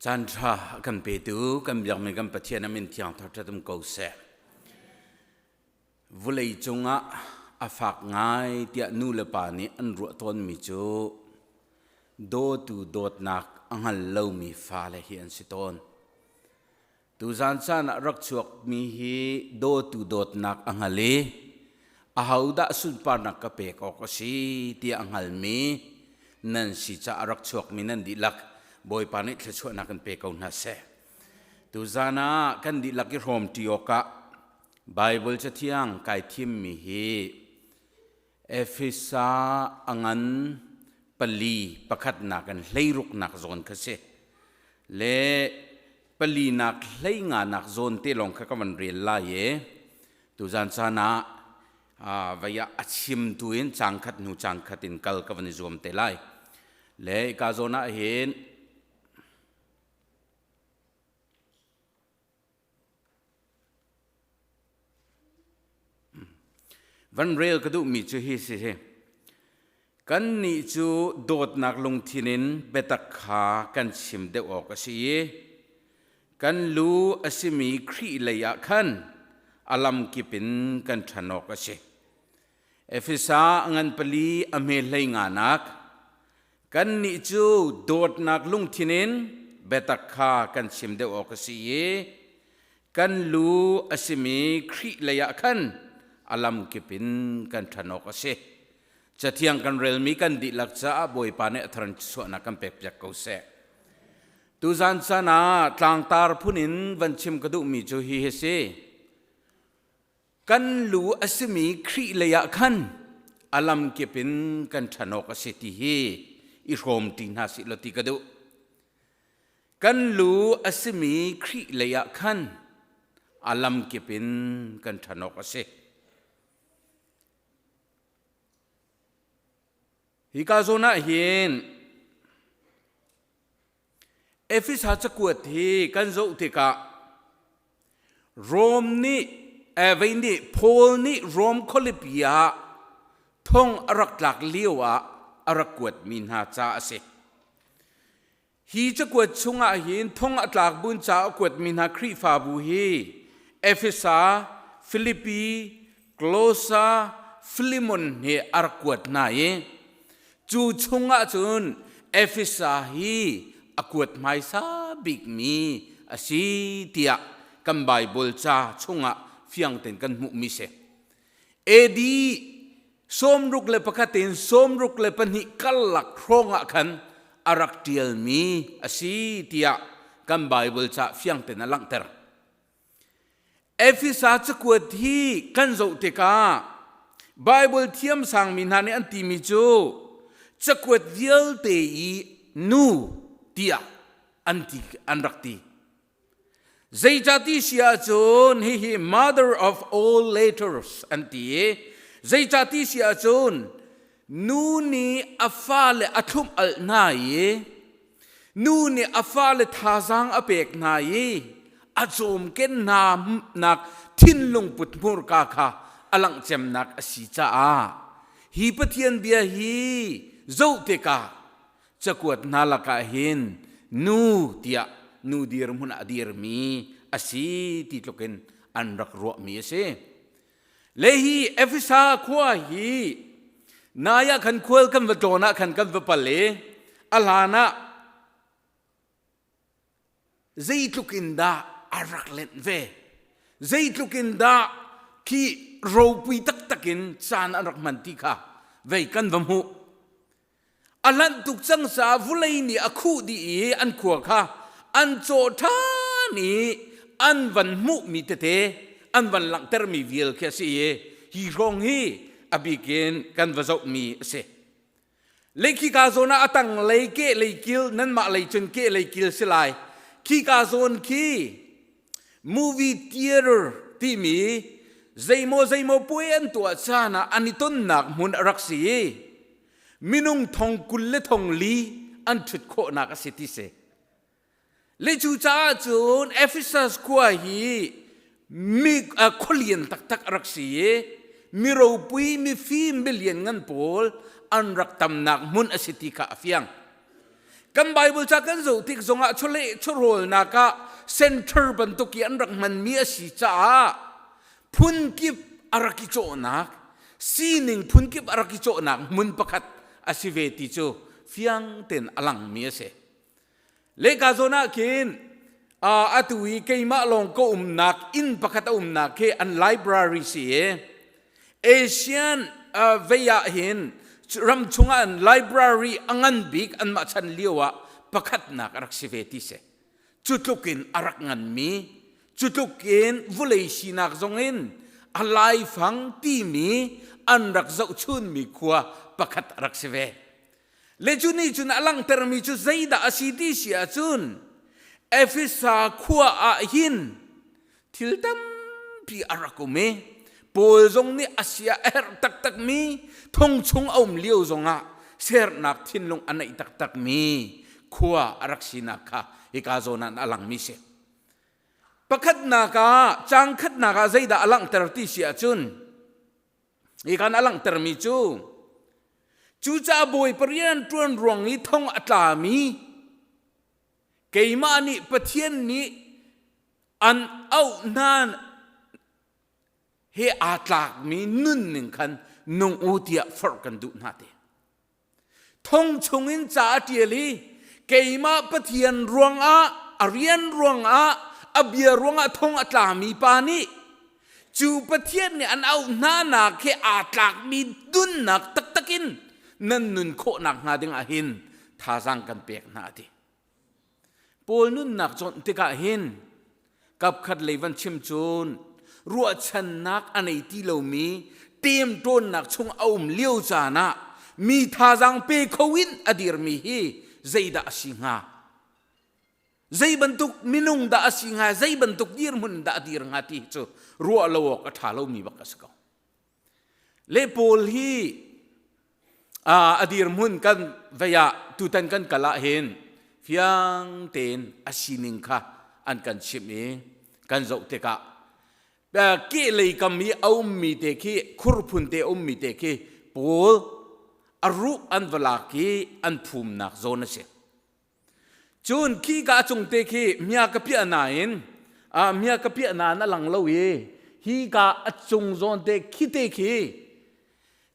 Caan ṭha a kan petu kan biakmi kan Pathian a min thiang thar um ko seh. Vulei cungah a fak ngai tiah nu le pa nih an ruah tawnmi cu dawtu dawtnak a hngal lomi fale hi an si tawn. Tuzan caan ah rak chuakmi hi dawtu dawtnak a hngal i ahodah sunparnak ka pek awk a si tiah a hngalmi nan si caah rak chuakmi nan dihlak Bawipa nih thluachuahnak in pe ko hna seh. Tuzan ah kan dihlak i hrawmṭi awkah Baibal Cathiang kai thimmi hi Efesa a ngan pali pakhatnak in hleiruknak zawn kha si. Le palinak hleinganak zawn te lawng kha ka van rel lai i tuzan caan ah vei ah a chimtu in cang khat hnu cang khat in kal ka van i zuam te lai. Le ka zawn ah hin Van rel ka duhmi cu hi si hi. Kannih cu dawtnak lungthin in biatak kha kan chim deuh awk a si i kan lu a simi Khrih lei ah khan a lamkip in kan ṭhan awk a si. Efesa ngan pali a hme hlei nganak Kannih cu dawtnak lungthin in biatak kha kan chim deuh awk a si i kan lu a simi Khrih lei ah khan a lamkip in kan ṭhan awk a si. Cathiang kan relmi kan dihlak caah Bawipa nih a thar in chuahnak kan pekpiak ko seh. Tuzan caan ah tlangtar phun in van chim ka duhmi cu hi hi si. Kan lu a simi Khrih lei ah khan a lamkip in kan ṭhan awk a si ti hi i hrawmṭi hna sih law ti ka duh. Kan lu a simi Khrih lei ah khan a lamkip in kan ṭhan awk a si. Hika zawn ah hin Efesa cakuat hi kan zoh tikah Rom nih vei nih Paul nih Rom khualipi ah thong a rak tlak lio ah a rak kuatmi hna ca a si. Hi cakuat chungah hin thong a tlak bun ca a kuatmi hna Khrihfabu hi Efesa, Filipi, Kolosa, Filimon he a rak kuat hna i cu chungah cun Efesa hi a kuat hmaisa bikmi a si tiah kan Baibal ca chungah fiang tein kan hmuhmi si. AD 61 in 62 karlak hrawng ah khan a rak ṭialmi a si tiah kan Baibal ca fiang tein a langhter. Efesa cakuat hi kan zoh tikah Baibal thiamsangmi hna nih an timi cu cakuat vialte i nu tiah an ti an rak ti. Zeicati si ahcun hihi mother of all letters an ti i zeicati si ahcun nu nih a fale a thlum alh hna i Nu nih a fale thazaang a pek hna i a cawmken hna nak thinlung put hmurka kha a langh cemnak a si caah hi Pathian bia hi zoh tikah cakuat hna lakah hin nu tiah nu dirhmun ah a dirmi a si ti tlukin an rak ruahmi a si. Le hi Efesa khua hi nai ah khan khual kan va tlawn ah khan kan va pal i a hlan ah zeitluk in dah a rak lenh ve zeitluk in dah khi ropui taktak in caan an rak hman ti kha vei kan va hmuh A hlanh tuk cang caah vulei nih a khuh dih i an khua kha an cawh ṭhan i an van hmuhmi tete an van langhtermi vial khi a si i hi hrawng hi a bik in kan va zohmi a si. Leikhika zawn ah a tang lei ke lei kil nanmah lei cun ke lei kil si lai. Khika zawn khi movie theater timi zeimaw zeimaw puai an tuah caan ah an i tonnak hmun a rak si i minung thong kul le thong li an ṭhut khawhnak a si ti si. Le cu caah cun Ephesus khua hi mi khualian taktak a rak si i mi ropui mifim milian ngan pawl an rak tamnak hmun a si ti kha a fiang. Kan Bible ca kan zoh tik zongah chawleh chawhrawlnak ah center bantuk i an rak hmanmi a si caah phunkip a rak i cawhnak, sining phunkip a rak i cawhnak hmun pakhat a si ve ti cu fiang tein a langmi a si. Lehka zawn ah khin atu i keimah lawng ka umnak inn pakhat a umnak khi an library si i Asian vei ah hin ram chungah an library a ngan bik anmah chan lio ah pakhatnak a rak si ve ti si. Cu tluk in a rak nganmi, cu tluk in vulei sinak zong in a laifang timi an rak zohchunmi khua pakhat a rak si ve. Le cu nih cun a langhtermi cu zeidah a si ti si ahcun Efesa khua ah hin thil tampi a rak um i Paul zong nih a sia a herh taktakmi thong chung a um lio zongah sernak thinlung a neih taktakmi khua a rak sinak kha hika zawn ah a langmi si. Pakhatnak ah caang khatnak ah zeidah a langhter ti si ahcun hi kan a langhtermi cu cucaah Bawipa rian ṭuan ruang i thong a tlami keimah nih Pathian nih an auh hna he aa tlakmi nunning khan nung u tiah forh kan duh hna te. Thong chungin ca a ṭial i keimah Pathian ruangah a rian ruangah a bia ruangah thong a tlami pa nih cu Pathian nih an auh hna nak he aa tlakmi nunnak taktak in nan nun khawh nakhnga ding ah hin thazaang kan pek hna a ti. Paul nunnak cawn tikah hin kapkhat lei van chim cun ruahchannak a nei ti lomi temṭawnnak chung a um lio caan ah mi thazaang pe kho in a dirmi hi zeidah a si hnga? Zei bantuk minung dah a si hnga? Zei bantuk dirhmun dah a dir hnga ti cu ruah lo awk a ṭha lomi bak a si ko. Le Paul hi a dirhmun kan vei ah tutan kan kal ah hin fiang tein a sining kha an kan chimh i kan zoh tikah kehlei kam i a ummi te khi khurphun te a ummi te khi Paul a ruh an va lak i an phumnak zawn a si. Cun khika cung te khi mia ka piah nain mia ka piah nain a lang lo i hika a cung zawn te khi te khi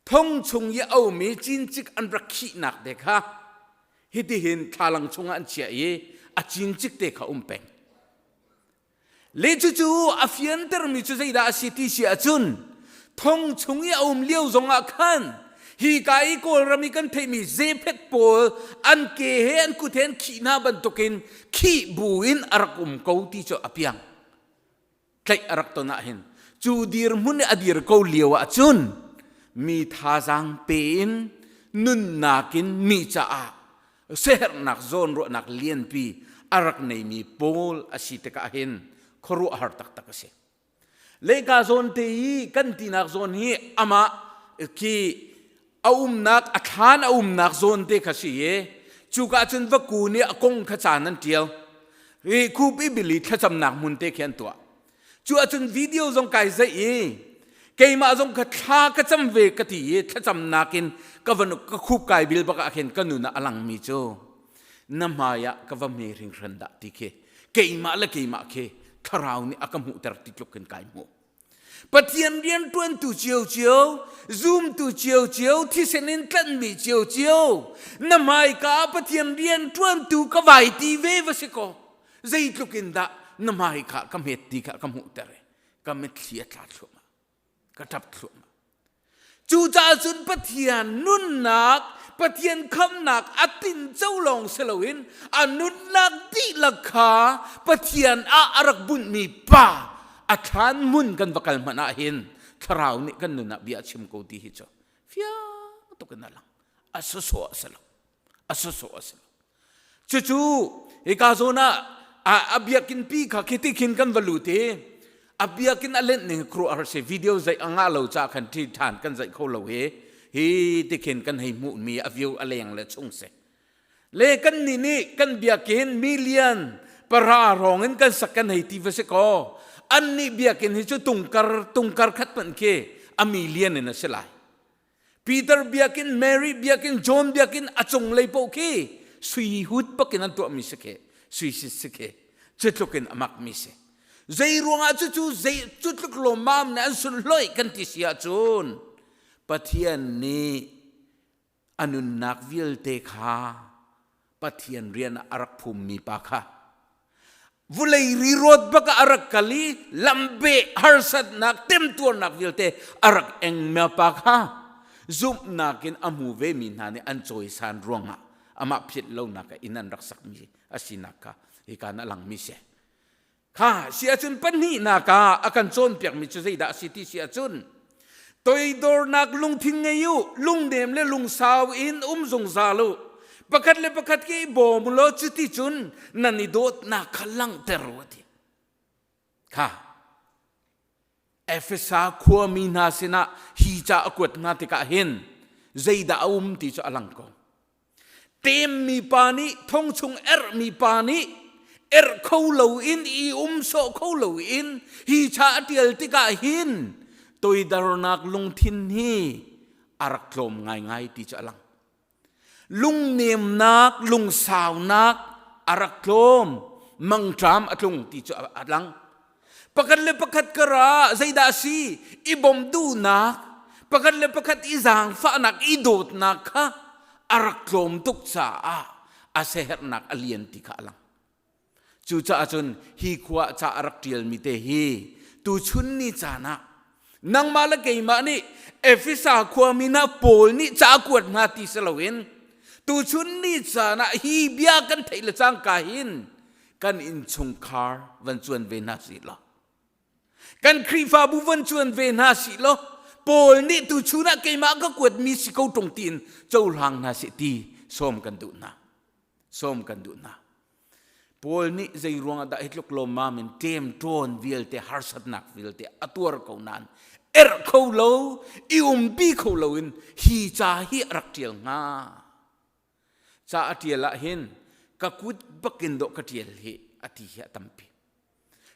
thong chung i a um i cincik an rak khihnak te kha hitihin thlalang chungah an chiah i a cincik te kha um peng. Le cucu a fiantermi cu zeidah a si ti si ahcun thong chung i a um lio zongah khan hi ka i Kawlram i kan theihmi zephet pawl an ke he an kut he an khih hna bantukin khih bu in a rak um ko ti cu a piang. Tlaih a rak ton ah hin cu dirhmun i a dir ko lio ahcun mi thazaang pe in nunnak in mi caah siaherhnak zawnruahnak lianpi a rak neimi Paul a si tikah hin khuaruahhar taktak a si. Lehka zawn te i kan tinak zawn hi amah khi a umnak a thlan a umnak zawn te kha si i cuka cun vaku nih a kong kha caan an ṭial. I khup i bili thlacamnak hmun te khi an tuah. Cu ahcun video zong kai zeih i keimah zong kha thla ka cam ve ka ti i thlacamnak in ka van ka khup kai bil bak ah khin ka nun ah a langmi cu na hmai ah ka va hme hringhran dah ti khi keimah le keimah khi thlarau nih a ka hmuhter ti tluk in kai hmuh. Pathian rianṭuantu ciocio, zumtu ciocio, thisen in tlanhmi ciocio, na hmaika ah Pathian rianṭuantu ka vai ti ve va si kaw, zeitluk in dah na hmai kha ka hmet ti kha ka hmuhter i ka mitthli a tla thluahmah ka ṭap thluahmah cucaah cun Pathian nunnak Pathian khamnak a tinco lawng si loin a nunnak dihlak kha Pathian ah a rak bunhmi pa a thlan hmun kan va kal hmanh ah hin thlarau nih kan nun ah bia a chim ko ti hi cu fiang tuk in a lang a sawsawh a si lo a sawsawh a si lo Cucu hika zawn ah a biakinn pi kha khi ti khin kan va lut i a biakinn a lenh ning khuaruahhar si video zeih a ngah lo caah khan ṭhi ṭhan kan zeih kho lo hi hi ti khin kan hei hmuhmi a view a leng le chung si. Le kan nih nih kan biakinn million para hrawng in kan sak kan hei ti va si kaw an nih biakinn hi cu tungkar tungkar khat hmanh khi a million in a si lai. Peter biakinn, Mary biakinn, John biakinn a cunglei paoh khi Sui hut bakin an tuahmi si khi, sui sit si khi. Cu tluk in a makmi si. Zei ruangah cucu zei cu tluk lawmmam nih an sunhlawih kan ti si ahcun Pathian nih a nunnak vialte kha Pathian rian ah a rak phummi pa kha vulei rirawt bak ah a rak kal i lambe harsatnak temtuarnak vialte a rak engmi pa kha zumhnak in a hmu vemi hna nih an cawisan ruangah amah philh lonak ah inn an rak sakmi a sinak kha hika a langmi si. Kha si ahcun pahnihnak ah a kan cawnpiakmi cu zeidah a si ti si ahcun toidornak lungthin ngei u, lungnem le lungsau in um zungzal u. Pakhat le pakhat ke i bawm u law cuti cun nan i dawtnak kha langhter u a ti. Kha Efesa khuami hna sinah hi ca a kuat hna tikah hin zeidah a um ti cu a lang ko. Temmi pa nih thong chung erhmi pa nih erh kho loin i um sawh kho loin hi cha a ṭial tikah hin toidarnak lungthin hi a rak tlawm ngaingai ti cu a lang. Lungnemnak, lungsaunak a rak tlawm, mangṭam a tlung ti cu a lang. Pakhat le pakhat kar ah zeidah a si? I bawmh duhnak, pakhat le pakhat i zaangfahnak, i dawtnak kha a rak tlawm tuk caah a siaherhnak a lian ti kha a lang. Cucaah cun hi khua ah ca a rak ṭialmi te hi tuchun ni caan ah nangmah le keimah nih Efesa khuami hna Paul nih ca a kuat hna ti si loin tuchun ni caan ah hi bia kan theih le cangka hin kan innchungkhar van cuan ve hna sih law kan Khrihfabu van cuan ve hna sih law Paul nih tuchun ah keimah ka kuatmi si ko ṭung tiin cohlang hna sih ti sawm kan duh hna. Sawm kan duh hna. Paul nih zei ruangah dah hi tluk lawmmam in ṭemṭawn vialte harsatnak vialte a tuar ko nain erh kho lo i umpi kho loin hi ca hi a rak ṭial hnga. Ca a ṭial ah hin ka kut bakin dawh ka ṭial hi a ti hi a tampi.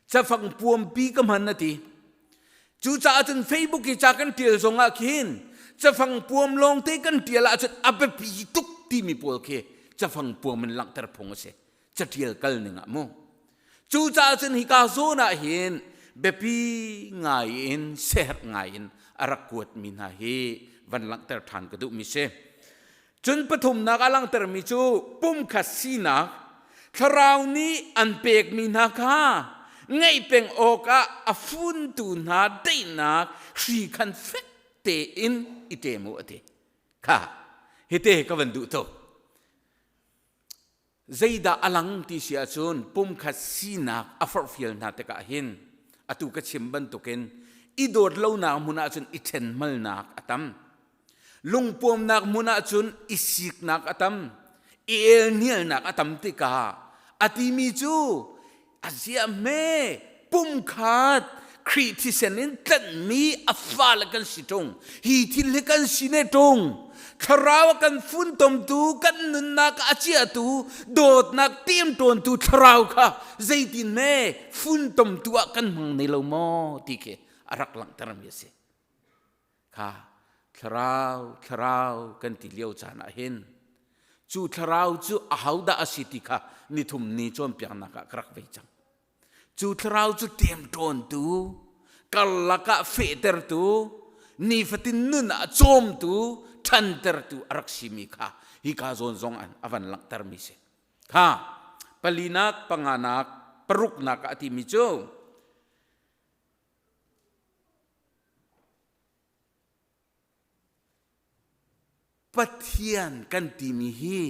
Cafang puampi ka hman a ti. Cucaah cun Facebook i ca kan ṭial zong ah khin cafang puam lawngte kan ṭial ahcun a biapi tuk timi pawl khi cafang puam in langhter phung a si. Caṭial kal ning ah mu. Cucaah cun hika zawn ah hin biapi ngai in siaherh ngai in a rak kuatmi hna hi van langhter ṭhan ka duhmi si. Cun pathumnak a langhtermi cu pumkhat sinak thlarau nih an pekmi hna kha ngeih peng awkah a funtu hna daihnak hri khan fek tein i ṭem u a ti. Kha hite ka van duh tuk. Zeidah a lang ti si ahcun pumkhat sinak a forhfial hna tikah hin atu ka chim bantukin i dawt lonak hmun ahcun i ṭhenhmalnak a tam. Lungpuamnak hmun ahcun i siknak a tam. I elhnialnak a tam tikah a timi cu a ziah hme pumkhat Khrih thisen in tlanhmi a fale kan si ṭung. Hi thil hi kan si ne ṭung. Thlarau a kan funtomtu, kan nunnak a chiahtu, dawtnak ṭemṭawntu thlarau kha zeitin hme funtomtu ah kan hmang ne lo maw ti khi a rak langhtermi a si. Kha thlarau, thlarau kan ti lio caan ah hin cu thlarau cu ahodah a si ti kha nithum ni cawnpiaknak ah ka rak vei cang. Cu thlarau cu ṭemṭawntu, karlak ah fehtertu, nifatin nun ah cawmtu, ṭhantertu a rak simi kha hika zawn zong a van langhtermi si. Kha palinak, panganak, paruknak ah a timi cu Pathian kan timi hi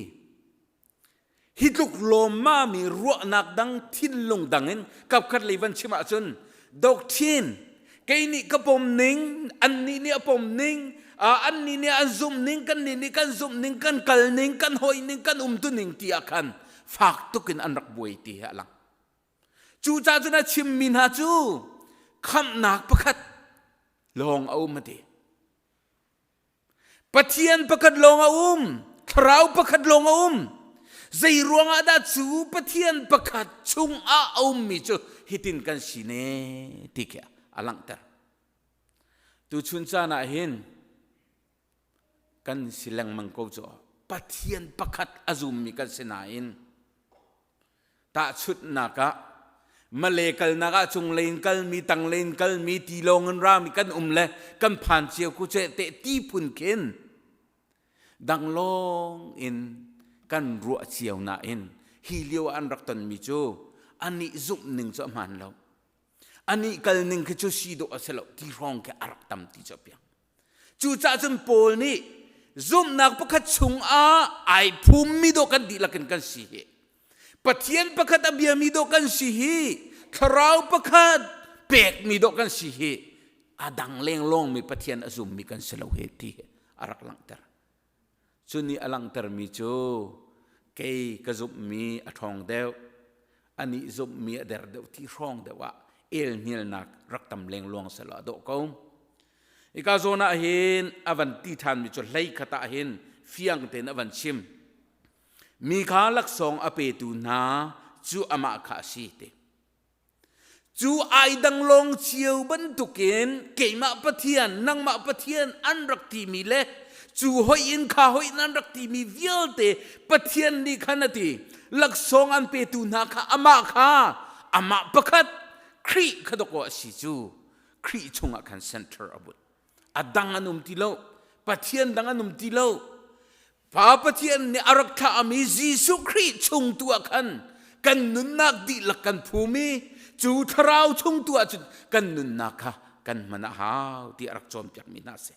hi tluk lawmmami ruahnak dang thinlung dang in kapkhat lei van chim ahcun doctrine kei nih ka pom ning annih nih a pom ning annih nih an zumh ning kan nih nih kan zumh ning kan kal ning kan hoi ning kan umtu ning ti ah khan fak tuk in an rak buai ti hi a lang cucaah cun a chimmi hna cu khamhnak pakhat lawng a um a ti Pathian pakhat lawng a um, thlarau pakhat lawng a um. Zei ruangah dah cu Pathian pakhat chungah a ummi cu hitin kan si ne ti khi a langhter. Tuchun caan ah hin kan si lengmang ko cu. Pathian pakhat a zummi kan si nain tahchunhnak ah Malay kalnak ah cunglei in kalmi tanglei in kalmi tilawng in rami kan um le kan phan cio ku che te ti phun khin danglawng in kan ruah cio nain hi lio ah an rak tonmi cu anih zumh ning cu a hmaan lo anih kal ning khi cu si dawh a si lo ti hrawng khi a rak tam ti cu a piang Cucaah cun Paul nih zumhnak pakhat chungah ai phummi dawh kan dihlak in kan si hi. Pathian pakhat a biami dawh kan si hi. Thlarau pakhat pekmi dawh kan si hi. A dang lenglawngmi Pathian a zummi kan si lo hi ti a rak langhter. Cu nih a langhtermi cu kei ka zumhmi a ṭhawng deuh, anih zumhmi a der deuh ti hrawng deuh ah elhnialnak rak tam lengluang selaw a dawh ko. Hika zawn ah hin a van ti ṭhanmi cu hlei khat ah hin fiang tein a van chim. Mi kha laksawng a petu hna cu amah kha a si ti. Cu ai dang lawng cio bantukin keimah Pathian, nangmah Pathian an rak timi le cu hoih in kha hoih in an rak timi vialte Pathian nih khan a ti. Laksawng an petu hna kha amah kha amah pakhat Khrih kha dawkaw a si cu Khrih chungah khan center a but. A dang an um ti lo. Pathian dang an um ti lo. Pa Pathian nih a rak thlahmi Jesuh Khrih chung tu ah khan kan nunnak dihlak kan phum i cu thlarau chung tu ah cun kan nunnak kha kan hman a hau ti a rak cawnpiakmi hna a si.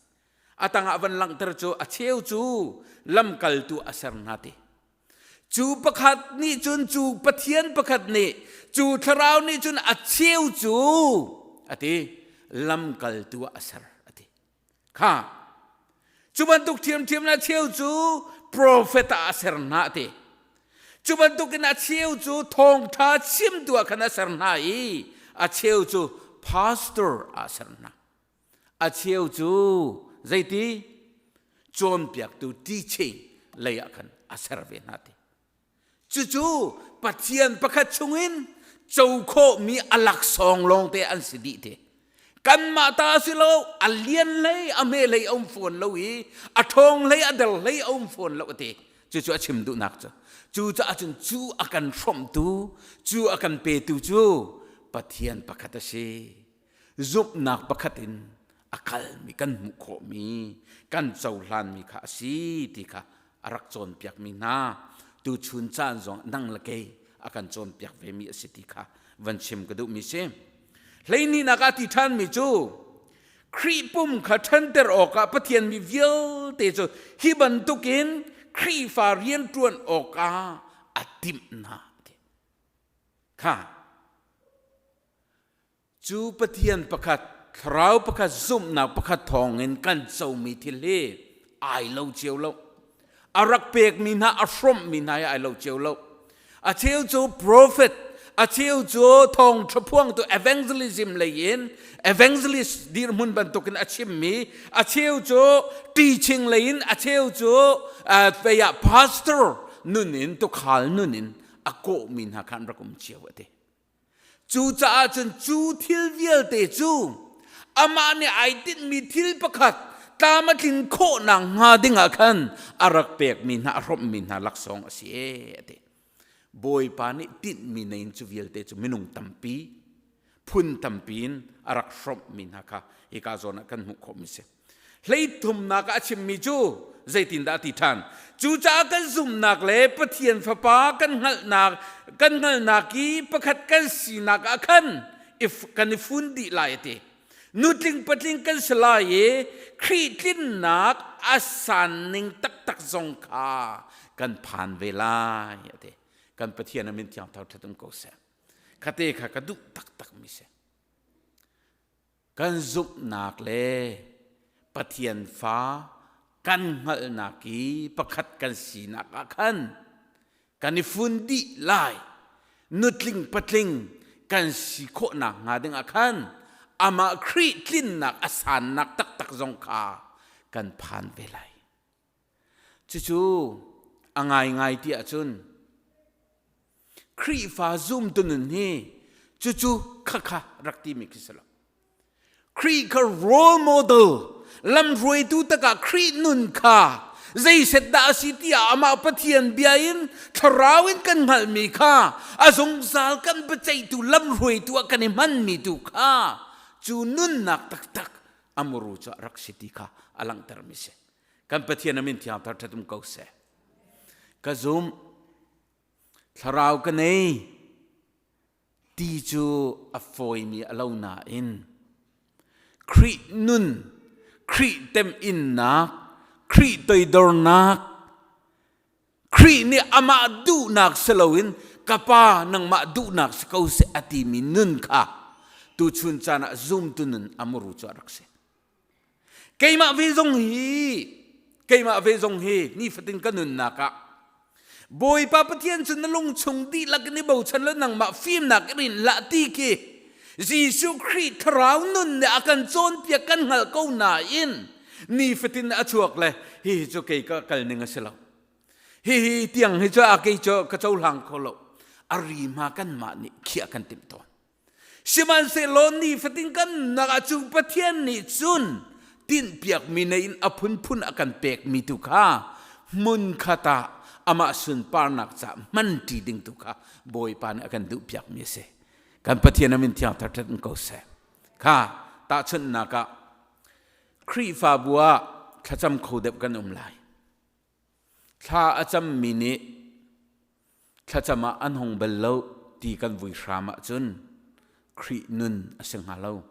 A tangah van langhter cu a cheu cu lamkaltu a ser hna ti. Cu pakhat nih cun cu Pathian pakhat nih cu thlarau nih cun a cheu cu a ti lamkaltu ah a ser a ti. Kha cu bantuk ṭhiamṭhiam in a cheu cu profet ah a ser hna a ti. Cu bantukin a cheu cu thawngṭha chimtu ah khan a ser hna i a cheu cu pastor ah a ser hna. A cheu cu zeiti cawnpiaktu teaching lei ah khan a ser ve hna ti. Cucu Pathian pakhat chungin co khawhmi a laksawng lawngte an si dih te. Kanmah ta si lo, a lian hlei, a hme hlei a um fawn lo i a ṭhawng hlei, a der hlei a um fawn lo a ti. Cucu a chim duhnak cu. Cucaah cun cu a kan hrawmhtu, cu a kan petu cu Pathian pakhat a si. Zumhnak pakhat in a kalmi kan hmuh khawhmi kan cohlanmi kha a si ti kha a rak cawnpiakmi hna tuchun caan zong nang le kei a kan cawnpiak vemi a si ti kha van chim ka duhmi si. Hleihnih ah ti ṭhanmi cu Khrih pum kha ṭhanter awkah Pathian mi vialte cu hi bantukin Khrihfa rianṭuan awkah a timh hna. Kha Cu Pathian pakhat, thlarau pakhat, zumhnak pakhat thawngin kan comi thil hi ai lo cio lo. A rak pekmi hna, a hrawmhmi hna hi ai lo cio lo. A cheu cu prophet, a cheu cu thawngṭha phuangtu evangelism lei in evangelist dirhmun bantukin a chimmi, a cheu cu teaching lei in, a cheu cu uh, ah pastor nun in, tukhal nun in a kawhmi hna kha an rak um cio a ti. Cucaah cun cu thil vialte cu amah nih ai tinhmi thil pakhat tlam a tlin khawhnak hnga dingah khan a rak pekmi hna a hrawmhmi hna laksawng a si ee a ti. Bawipa nih tinhmi nei in cu vialte cu minung tampi phun tampi in a rak hrawmhmi hna kha hika zawn ah kan hmuh khawhmi si. Hleithumnak ah a chimmi cu zeitindah a ti ṭhan? Cucaah kan zumhnak le Pathian Fapa kan hngalhnak kan hngalhnak i pakhat kan sinak ah khan kan i fun dih lai a ti. Nutling patling kan si lai i Khrih tlinnak a san ning taktak zong kha kan phan ve lai a ti. Kan Pathian a min thiang thangṭhat um ko seh. Khate kha ka duh taktakmi si. Kan zumhnak le Pathian fa kan hngalhnak i pakhat kan sinak ah khan kan i fun dih lai. Nutling patling kan si khawhnak hnga ding ah khan amah Khrih tlinnak a sannak taktak zong kha kan phan ve lai. Cucu a ngaingai ti ahcun Khrihfa zumtu nun hi cucu khakha rak timi khi si lo. Khrih kha role model lamhruaitu takah Khrih nun kha Zeiset dah a si tiah amah Pathian bia in thlarau in kan hngalhmi kha a zungzal kan biaceihtu lamhruaitu ah kan i hmanmi tu kha cu nunnak taktak a muru cu a rak si ti kha a langhtermi si. Kan Pathian a min thiang thar ṭhat um ko seh. Ka zum thlarau ka nei ti cu a fawimi a lo nain Khrih nun, Khrih temhinnak, Khrih toidornak, Khrih nih amah duhnak si loin ka pa nangmah duhnak si ko seh a timi nun kha tuchun caan ah zumtu nun a muru cu a rak si. Keimah ve zong hi keimah ve zong hi nifatin ka nunnak ah Bawipa Pathian cu na lungchung dihlak in i bochan law nangmah fimnak i rin hlah ti khi Jesuh Khrih thlarau nun nih a kan cawnpiak kan hngalh ko nain nifatin a chuak le hihi cu kei ka kal ning a si lo. Hihi tiang hi cu a kei cu ka cohlang kho lo. A ri hma kanmah nih khiah kan timh tawn. Sihmanhsehlaw nifatin kan nunnak ah cu Pathian nih cun tinhpiakmi nei in a phunphun a kan pekmi tu kha hmunkhat ah amah sunparnak caah hmanṭi ding tu kha Bawipa nih a kan duhpiakmi a si. Kan Pathian a min thiang thangṭhat in ko seh. Kha tahchunhnak ah Khrihfabu ah thlacam kho deuh kan um lai. Thla a cammi nih thlacam ah an hung bal lo ti kan vui hram ahcun Khrih nun a si hnga lo.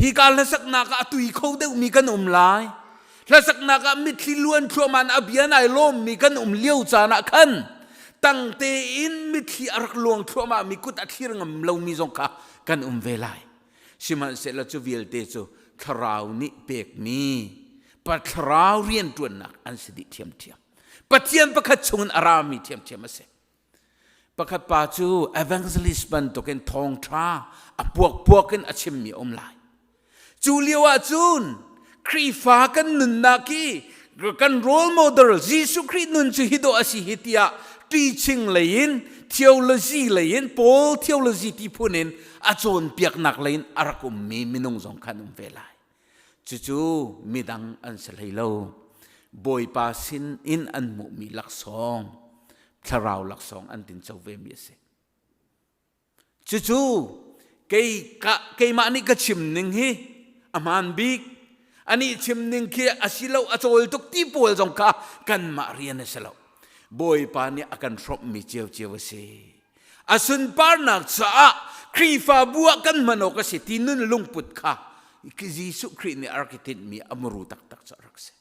Hika hlasaknak ah a tui kho deuhmi kan um lai. Hlasaknak ah mitthli luan thluahmah in a bia nai lawmmi kan um lio caan ah khan tang tein mitthli a rak luang thluahmahmi kut a thlir ngam lomi zong kha kan um ve lai. Sihmanhsehlaw cu vialte cu thlarau nih pekmi pa thlarau rianṭuannak an si dih ṭhiamṭhiam. Pathian pakhat chungin a rami ṭhiamṭhiam a si. Pakhat pa cu evangelist bantukin thawngṭha a puakpuak in a chimmi a um lai. Cu lio ah cun Khrihfa kan nunnak hi kan role model Jesuh Khrih nun cu hi dawh a si hi tiah teaching lei in theology lei in Paul theology ti phun in a cawnpiaknak lei in a rak ummi minung zong khan um ve lai. Cucu midang an si hlei lo. Bawipa sin in an hmuhmi laksawng, thlarau laksawng an tinco vemi a si. Cucu kei ka, keimah nih ka chim ning hi a hmaan bik. Anih chim ning khi a si lo, a cawl tuk ti pawl zong kha kanmah rian a si lo. Bawipa nih a kan hrawmhmi ciocio a si. A sunparnak caah Khrihfabu ah kan hman awk a si ti nun lungput kha Jesuh Khrih nih a rak i tinhmi a muru taktak cu a rak si.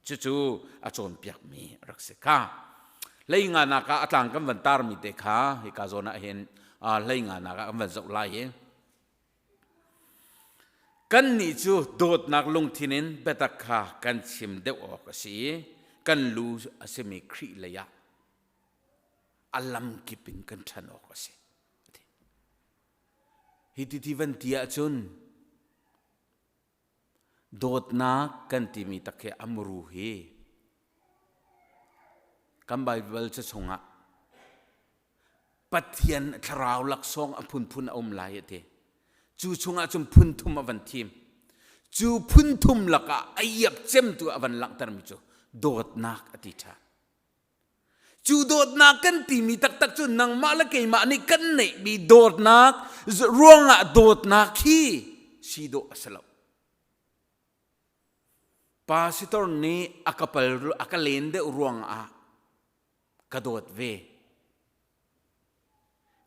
Cucu a cawnpiakmi a rak si kha. Hlei nganak ah a tlang kan van tarmi te kha hika zawn ah hin hlei nganak ah kan van zoh lai i kannih cu dawtnak lungthin in biatak kha kan chim deuh awk a si i kan lu a simi Khrih lei ah a lamkip in kan ṭhan awk a si. Hi ti ti van ti ahcun dawtnak kan timi tak hi a muru hi kan Baibal ca chungah Pathian thlarau laksawng a phunphun a um lai a ti. Cu chungah cun phunthum a van thim. Cu phunthum lakah a iap cemtu a van langhtermi cu dawtnak a ti ṭhan. Cu dawtnak kan timi taktak cu nangmah le keimah nih kan neihmi dawtnak ruangah dawtnak hi si dawh a si lo. Pastor nih a ka pal a ka len deuh ruangah ka dawt ve.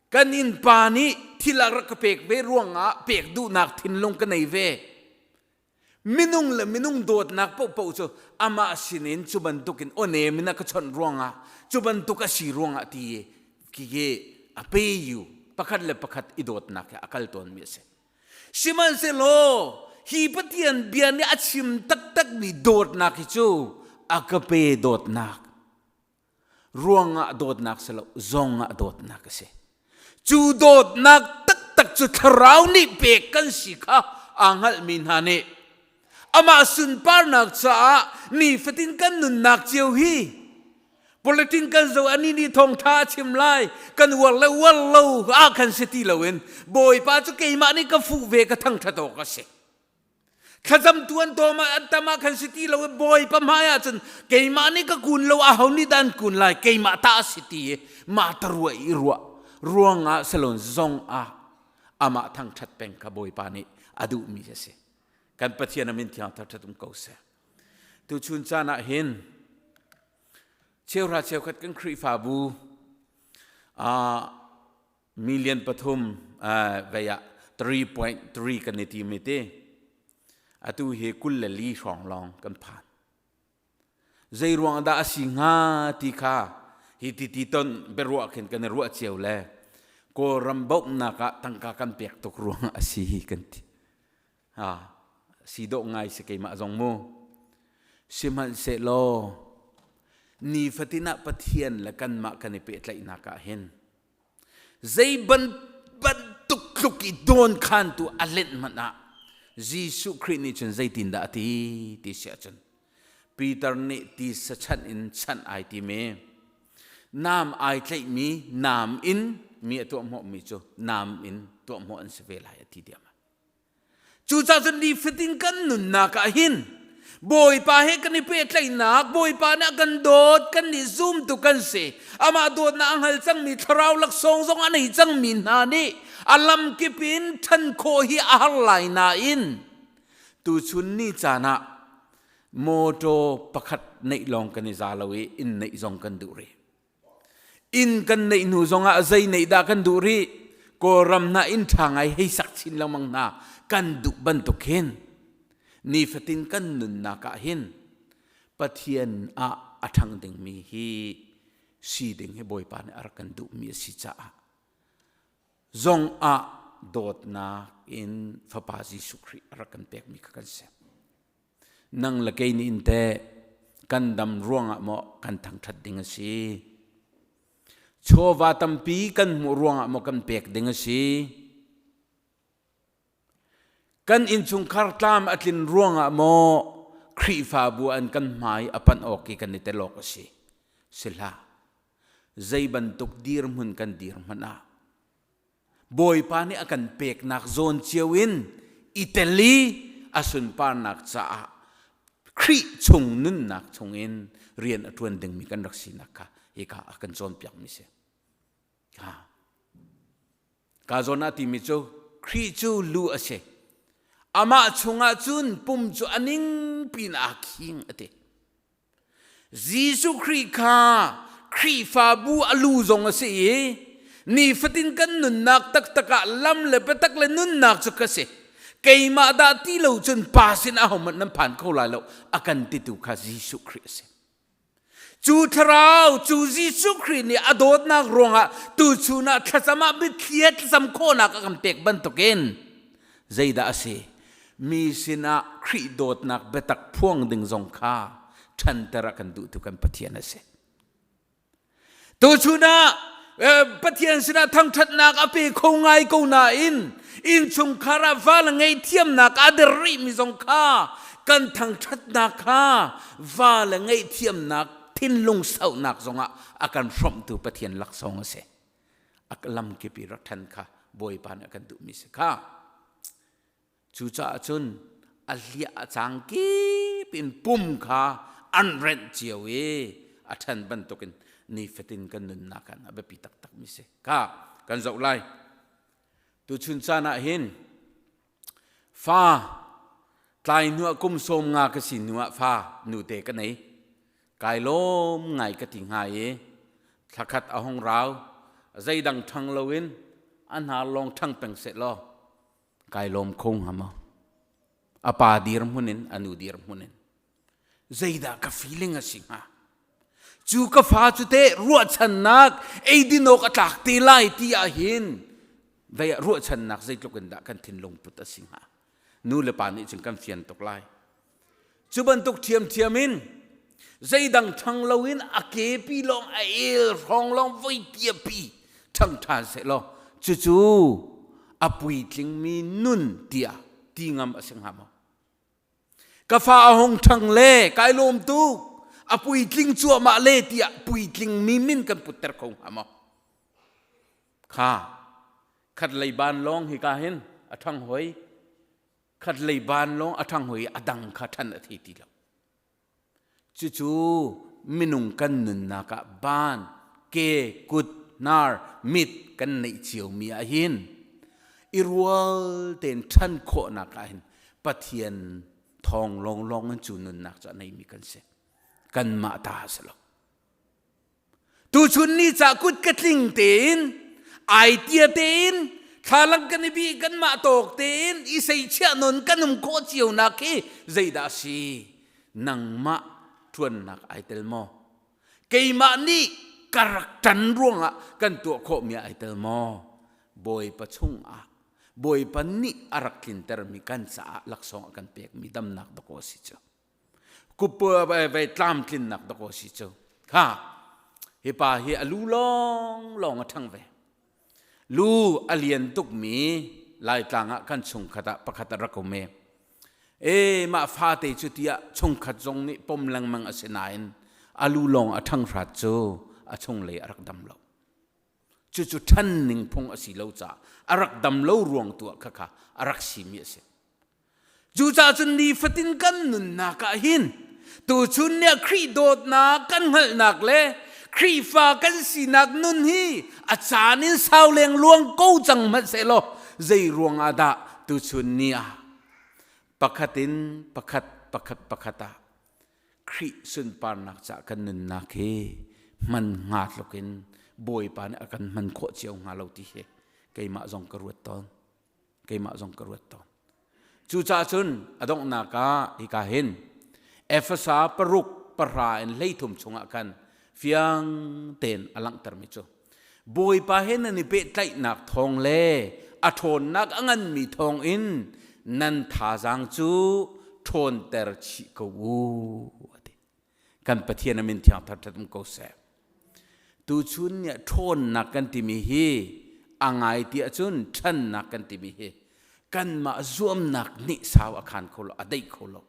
Kan innpa nih thil a rak ka pek ve ruangah pek duhnak thinlung ka nei ve. Minung le minung dawtnak paohpaoh cu amah sinin cu bantukin awnem in a ka chawnh ruangah cu bantuk a si ruangah ti khi a pe yu pakhat le pakhat i dawtnak he a kal tawnmi a si. Sihmanhsehlaw hi Pathian bia nih a chim taktakmi dawtnak hi cu a ka pe dawtnak ruangah dawtnak si lo zongah dawtnak a si cu dawtnak taktak cu thlarau nih pek kan si kha aa hngalhmi hna nih amah sunparnak caah nifatin kan nunnak cio hi politin kan zo ani nih thawngtha a chim lai kan uar le uar lo ah khan si ti loin bawipa cu keimah nih ka fuh ve ka thangthat awk a si. Thlacam tu an tawm ah an tam ah khan si ti lo i Bawipa hmai ah cun keimah nih ka kun lo aho nih dah an kun lai keimah ta a si ti i mah ta ruah i ruah ruangah salon zong ah amah thangṭhat peng kha Bawipa nih a duhmi a si. Kan Pathian a min thiang thangṭhat um ko seh. Tuchun caan ah hin cheuhra cheukhat kan Khrihfabu million pathum vei ah 3.3 kan i tim i ti atu hi 24 hrawng lawng kan phan zei ruang dah a si hnga ti kha hi ti ti ton biaruah khin kan i ruah cio le Kawlram bawmhnak ah tangka kan pek tuk ruang a si hi kan ti ha si dawh ngai si keimah zong mu sihmanhsehlaw nifatin ah Pathian le kanmah kan i pehtlaihnak ah hin Zei bantuk tluk i dawnkhantu a lenh hmanh ah Jesuh Khrih nih cun zeitindah a ti ti si ahcun Peter nih tisa chanh in chanh ai tim i nam ai tlaihmi nam in mi a tuahhmawhmi cu nam in tuahhmawh an si ve lai a ti diam. Cucaah cun nifatin kan nunnak ah hin Bawipa he kan i pehtlaihnak, Bawipa nih a kan dawt, kan nih zumtu kan si. Amah dawtnak a hngal cangmi thlarau laksawng zong a nei cangmi hna nih a lamkip in ṭhan khawh hi a har lai nain tuchun ni caan ah mawṭaw pakhat neih lawng kan i za lo i inn neih zong kan duh rih. Inn kan neih hnu zongah zei neih dah kan duh rih? Kawlram hna inn ṭha ngai hei sak chin lengmang hna kan duh bantuk hin nifatin kan nunnak ah hin Pathian ah a ṭhang dingmi hi si ding hi Bawipa nih a rak kan duhmi a si caah zong ah dawtnak in Fapa Jesuh Khrih a rak kan pekmi kha kan si. Nang le kei nih in teh kan dam ruangah maw kan thangṭhat ding a si? Chawva tampi kan hmuh ruangah maw kan pek ding a si? Kan innchungkhar tlam a tlin ruangah maw Khrihfabu an kan hmai a panh awk i kan i tel awk a si? Si hlah. Zei bantuk dirhmun kan dir hmanh ah Bawipa nih a kan peknak zawn cio in i tel i a sunparnak caah Khrih chung nunnak chungin rian a ṭuan dingmi kan rak sinak kha hika a kan cawnpiakmi si. Ha. Ka zawn ah timi cu Khrih cu lu a si. Amah chungah cun pum cu a ning pin aa khing a ti. Jesuh Khrih kha Khrihfabu a lu zong a si i nifatin kan nunnak taktak ah lam le biatak le nunnak cu ka si. Keimah dah ti lo cun Pa sin ahohmanh nan phan kho lai lo a kan titu kha Jesuh Khrih a si. Cu thlarau, cu Jesuh Khrih nih a dawtnak ruangah tuchun ah thlacam ah mitthli he thlacam khawhnak a kan pek bantukin zeidah a si? Mi sinah Khrih dawtnak biatak phuang ding zong kha ṭhanter a kan duhtu kan Pathian a si. Tuchun ah Pathian sinah thangṭhatnak a pe kho ngai ko nain innchungkhar ah va le ngaihthiamnak a der rihmi zong kha kan thangṭhatnak kha va le ngaihthiamnak thinlung sauhnak zongah a kan hrawmhtu Pathian laksawng a si. A lamkip i rak ṭhan kha Bawipa nih a kan duhmi si kha. Cucaah cun a hliah a cang kip in pum kha an renh cio i a ṭhan bantukin nifatin kan nunnak ah a biapi taktakmi si kha kan zoh lai. Tuchun caan ah hin fa tlai hnuah kum sawm nga ka si hnuah fa nute ka nei. Kai lawm ngai ka ti hnga i thlakhat a hung rau zeidang ṭhang loin a hnar lawng ṭhang peng seh law kai lawm kho hnga maw? A pa dirhmun in a nu dirhmun in zeidah ka feeling a si hnga? Cu ka fa cu teh ruahchannak eidin awk a tlak te lai ti ah hin vei ah ruahchannak zeitluk in dah kan thinlung put a si hnga? Nu le pa nih cun kan fian tuk lai. Cu bantuk ṭhiamṭhiam in zeidang ṭhang loin a kepi lawng a el hrawng lawng voi tiapi ṭhang ṭhan sehlaw cucu a puitlingmi nun tiah ti ngam a si hnga maw? Ka fa a hung ṭhang le kai lawm tuk a puitling cuahmah le tiah puitlingmi min kan putter kho hnga maw? Kha khat lei ban lawng hi ka hin a ṭhang hoi. Khat lei ban lawng a ṭhang hoi i a dang kha ṭhan a thei ti lo. Cucu minung kan nunnak ah ban, ke, kut, hnar, mit kan neih ciomi ah hin i rual tein ṭhan khawhnak ah hin Pathian thawng lawnglawng in cu nunnak cu a neimi kan si. Kanmah ta a si lo. Tuchun ni ca kut ka tling tein ai tia tein thlalang kan i bih kanmah tawk tein i seichiah non kan um khawh cio nak hi zeidah a si? Nangmah ṭuannak ai tel maw? Keimah nih ka rak ṭan ruangah kan tuah khawhmi ai tel maw? Bawipa chungah Bawipa nih a rak tlintermi kan caah laksawng a kan pekmi damnak dakaw a si cu. Kup tlamtlinnak dakaw si cu. Kha hi pa hi a lu lawng lawng a ṭhang ve. Lu a lian tukmi Laitlang ah kan chungkhat ah pakhat a rak um i e mah fate cu tiah chungkhat zong nih pom lengmang a si nain a lu lawng a ṭhang hrat cu a chunglei a rak dam lo. Cucu ṭhan ning phung a si lo caah a rak dam lo ruang tu ah khakha a rak simi a si. Cucaah cun nifatin kan nunnak ah hin tuchun nih ah Khrih dawtnak kan hngalhnak le Khrihfa kan sinak nun hi a caan in sau leng luang ko cang hmanh sehlaw zei ruangah dah tuchun ni ah pakhat in pakhat pakhat pakhat ah Khrih sunparnak caah kan nunnak hi hman hnga tluk in Bawipa nih a kan hman khawh cio hnga lo ti hi keimah zong ka ruat tawn. Keimah zong ka ruat tawn. Cucaah cun a donghnak ah hika hin Efesa paruk pahra in 13 chungah khan fiang tein a langhtermi cu Bawipa he nan i pehtlaihnak thawng le a ṭhawnnak a nganmi thawng in nan thazaang cu ṭhawnter chih ko u a ti. Kan Pathian a min thiang thar um ko seh. Tuchun nih ṭhawnnak kan timi hi a ngai ti ahcun ṭhannak kan timi hi kanmah zuamnak nih sau a khan kho lo, a deih kho lo.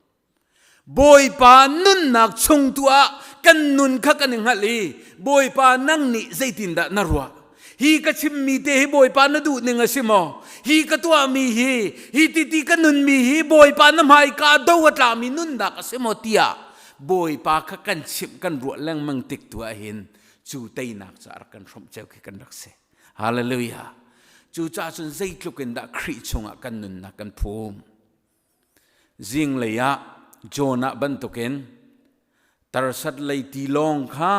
Bawipa nunnak chung tu ah kan nun kha kan i hngalh i Bawipa nang nih zeitindah na ruah? Hi ka chimmi te hi Bawipa na duh ning a si maw? Hi ka tuahmi hi, hi ti ti ka nunmi hi Bawipa na hmaika do a tlami nunnak a si maw tiah Bawipa kha kan chimh kan ruah lengmang tik tu ah hin cu teinak cu a rak kan hrawmh ceu khi kan rak si. Hallelujah. Cucaah cun zeitluk in dah Khrih chungah kan nunnak kan phum. Zinglei ah Jonah bantukin tarsat lei tilawng kha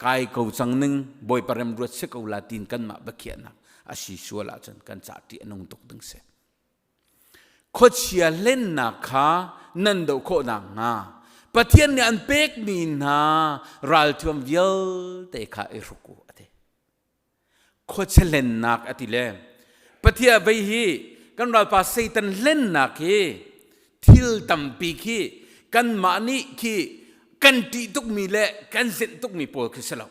kai ko cang ning Bawipa remruat si ko la tiin kanmah biakhiahnak a si sual ahcun kan cah ṭih a nung tuk ding si. Khuachia hlennak kha nan doh khawh nakhnga Pathian nih an pekmi hna ralthuam vialte kha i hruk u a ti. Khuachia hlennak a ti le Pathian vei hi kan ralpa Satan hlennak hi thil tampi khi kanmah nih khi kan ṭih tukmi le kan zenh tukmi pawl khi si lo.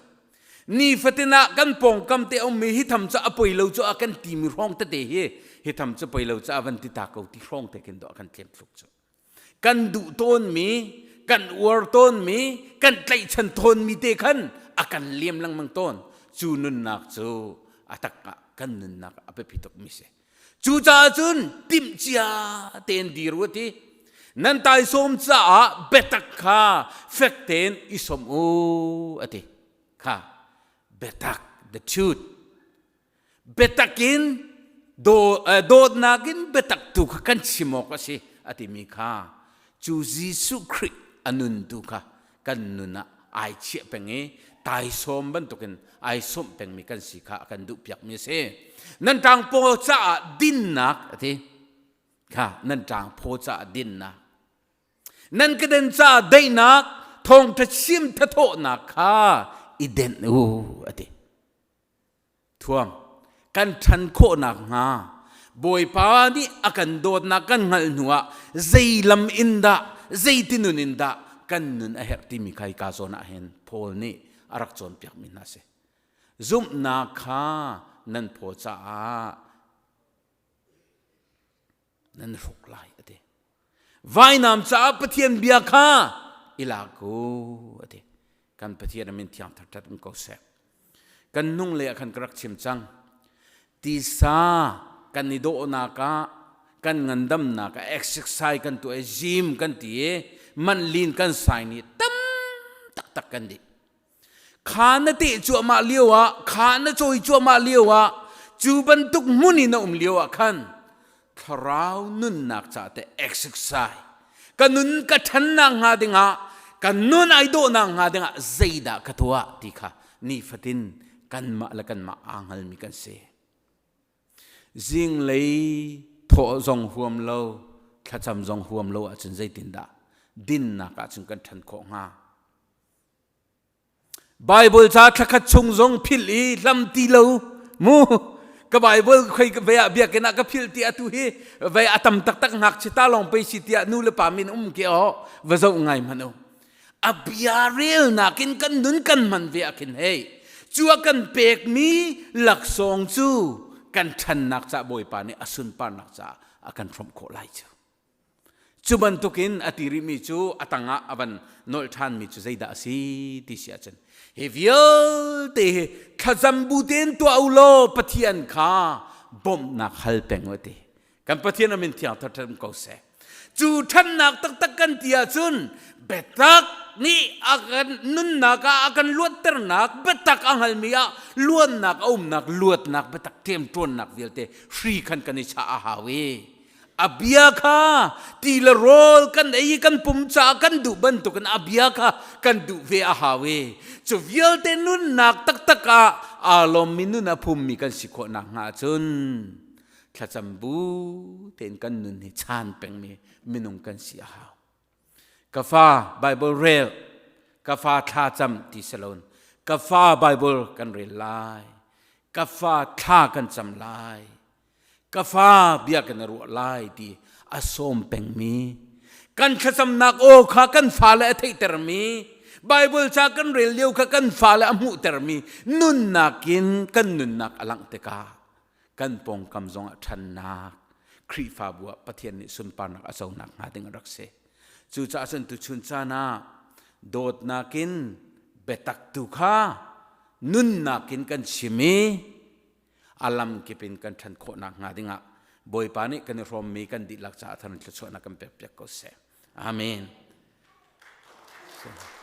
Nifatin ah kan pawngkam te ummi hi tham cu a poi lo cu a kan timi hrawng tete hi hi tham cu poi lo cu a van ti ta ko ti hrawng te khin dawh a kan tlem thluk cu. Kan duh tawnmi, kan uar tawnmi, kan tlaihchan tawnmi te khan a kan liam lengmang tawn. Cu nunnak cu a tak ah kan nunnak a biapi tukmi si. Cucaah cun timhcia tein dir u ti. Nan taisawm caah biatak kha fek tein i sawm u a ti. Kha biatak, the truth. Biatak in dawtnak in biatak tu kha kan chim awk a si a timi kha cu Jesuh Khrih a nun tu kha kan nun ah ai chiah peng i taisawm bantukin ai sawmh pengmi kan si kha a kan duhpiakmi a si. Nan ṭangpaw caah dinnak a ti. Kha nan ṭangphaw caah dinnak. Nan keden caah daihnak, thawngṭha chim thathawhnak kha i denh u a ti. Thuam, kan ṭhan khawh nakhnga Bawipa nih a kan dawtnak kan hngalh hnuah zei lam in dah, zeiti nun in dah kan nun a herh timi kha hika zawn ah hin Paul nih a rak cawnpiakmi hna a si. Zumhnak kha nan phaw caah nan hruk lai a ti. Vainam caah Pathian bia kha i lak u a ti. Kan Pathian a min thiang thangṭhat um ko seh. Kan nung lei ah khan ka rak chim cang. Tisa kan i dawhnak ah. kan ngandamnak ah exercise kan tuah i gym kan ti i manlin kan sai ni tam taktak kan dih. Kha na teh cuahmah lio ah, kha na cawi cuahmah lio ah, cu bantuk hmun i na um lio ah khan thlarau nunnak ca te exercise ka nun ka ṭhannak hnga dingah ka nun ai dawhnak hnga dingah zeidah ka tuah ti kha nifatin kanmah le kanmah aa hngalmi kan si. Zinglei thawh zong huam lo, thlacam zong huam lo ahcun zeitindah dinnak ahcun kan ṭhan khawh hnga? Bible ca thlakhat chung zong philh i hlam ti lo mu ka Bible khoi ve ah biakinn ah ka philh ti atu hi ve a tam taktak ngakchia ta lawng pei si tiah nu le pa min um ke aw va zoh ngai hmanh u a bia relnak in kan nun kan hman ve ah khin hei cu a kan pekmi laksawng cu kan ṭhannak ca Bawipa nih a sunparnak caah a kan hrawmh khawh lai cu Cu bantukin a ti rihmi cu a tangah a van nolh ṭhanmi cu zeidah a si ti si ahcun hi vialte hi thlacam bu tein tuah u law Pathian kha bawmhnak hal peng u ti. Kan Pathian a min thiang thar ko seh. Cu ṭhannak taktak kan ti ahcun biatak nih a kan nunnak ah a kan luatternak biatak a hngalmi ah luannak a umnak luatnak biatak ṭemṭuannak vialte hri khan kan i chah a hau i A bia kha ti le rawl kan ei i kan pum caah kan duh bantukin a bia kha kan duh ve a hau i cu vialte nunnak taktak ah aa lawmmi nun a phummi kan si khawh nakhnga cun thlacam bu tein kan nun hi chaan pengmi minung kan si a hau. Ka fa Bible rel, ka fa thlacam ti si loin ka fa Bible kan rel lai, ka fa thla kan cam lai, ka fa bia kan i ruah lai ti a sawm pengmi kan thlacamnak aw kha kan fale a theihtermi Bible ca kan rel lio kha kan fale a hmuhtermi nunnak in kan nunnak a langh tikah kan pawngkam zongah ṭhannak Khrihfabu ah Pathian nih sunparnak a conak hnga ding a rak si. Cucaah cun tuchun caan ah dawtnak in biatak tu kha nunnak in kan chim i a lamkip in kan ṭhan khawh nakhnga dingah Bawipa nih kan i hrawmmi kan dihlak caah thar in thluachuahnak kan pekpiak ko seh. Amen. So.